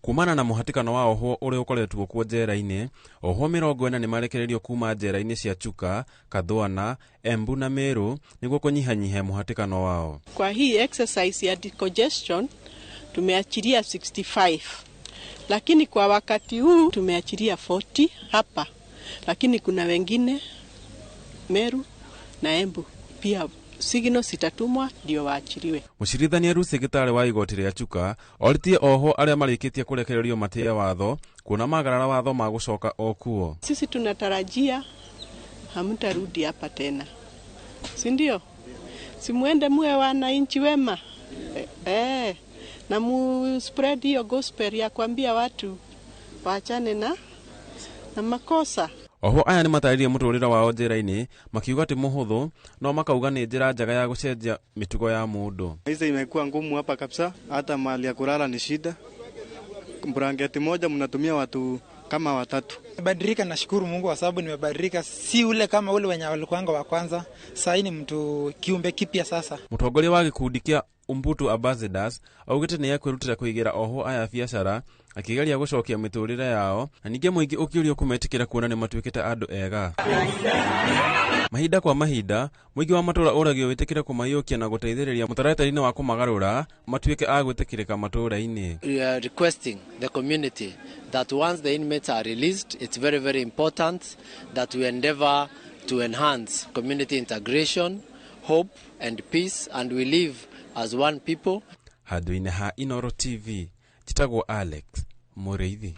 Kumana na mũhatĩkano wa ohwo ũrĩa ũkoretwo kuo njera-inĩ, ohwo 40 nĩmarekereirio kuma njera-inĩ cia Chuka, Kathwana, Embu na Meru nĩguo kũnyihanyihia mũhatĩkano wao. Kwa hii exercise ya decongestion tumeachilia 65, lakini kwa wakati huu tumeachilia 40 hapa, lakini kuna wengine Meru na Embu pia signal zitatumwa ndio waachiliwe. Mũcirithania Lucy Gĩtarĩ wa igoti rĩa Chuka orĩtie ohwo arĩa marĩkĩtie kũrekererio matĩye watho kuona magarara watho magũcoka o kuo. Sisi tunatarajia hamtarudi hapa tena, si ndio? Si muende muwe wananchi wema na mu spread hiyo gospel ya kuambia watu waachane na makosa. Ohwo aya nĩmatarĩirie mũtũrĩre wao njera-inĩ makiuga ti mũhũthũ no makauga nĩ njĩra njega ya gũcenjia mĩtugo ya mũndũ. Maisha imekuwa ngumu hapa kabisa, hata mahali ya kulala ni shida. Blanketi moja mnatumia watu kama watatu. Nimebadilika, nashukuru Mungu kwa sababu nimebadilika, si ule kama ule wenye walikuanga wa kwanza. Sasa ni mtu kiumbe kipya sasa. Mũtongoria wa gĩkundi kĩa Umbutu Ambassadors augĩte nĩ ekwĩrutĩra kũigĩra ohwo aya biacara akĩgeria gũcokia mĩtũrĩre yao na ningĩ mũingĩ ũkĩũrio kũmetĩkĩra kuona nĩ matuĩkĩte andũ ega. Mahinda kwa mahinda mũingĩ wa matũra ũragio wĩtĩkĩre kũmaiyũkia na gũteithĩrĩria mũtaratara-inĩ wa kũmagarũra matuĩke a gwĩtĩkĩrĩka matũra-inĩ. We are requesting the community that once the inmates are released, it's very, very important that we endeavor to enhance community integration, hope and peace, and we live as one people. Handũ-inĩ ha Inooro TV, njĩtagwo Alex Mũrĩithi.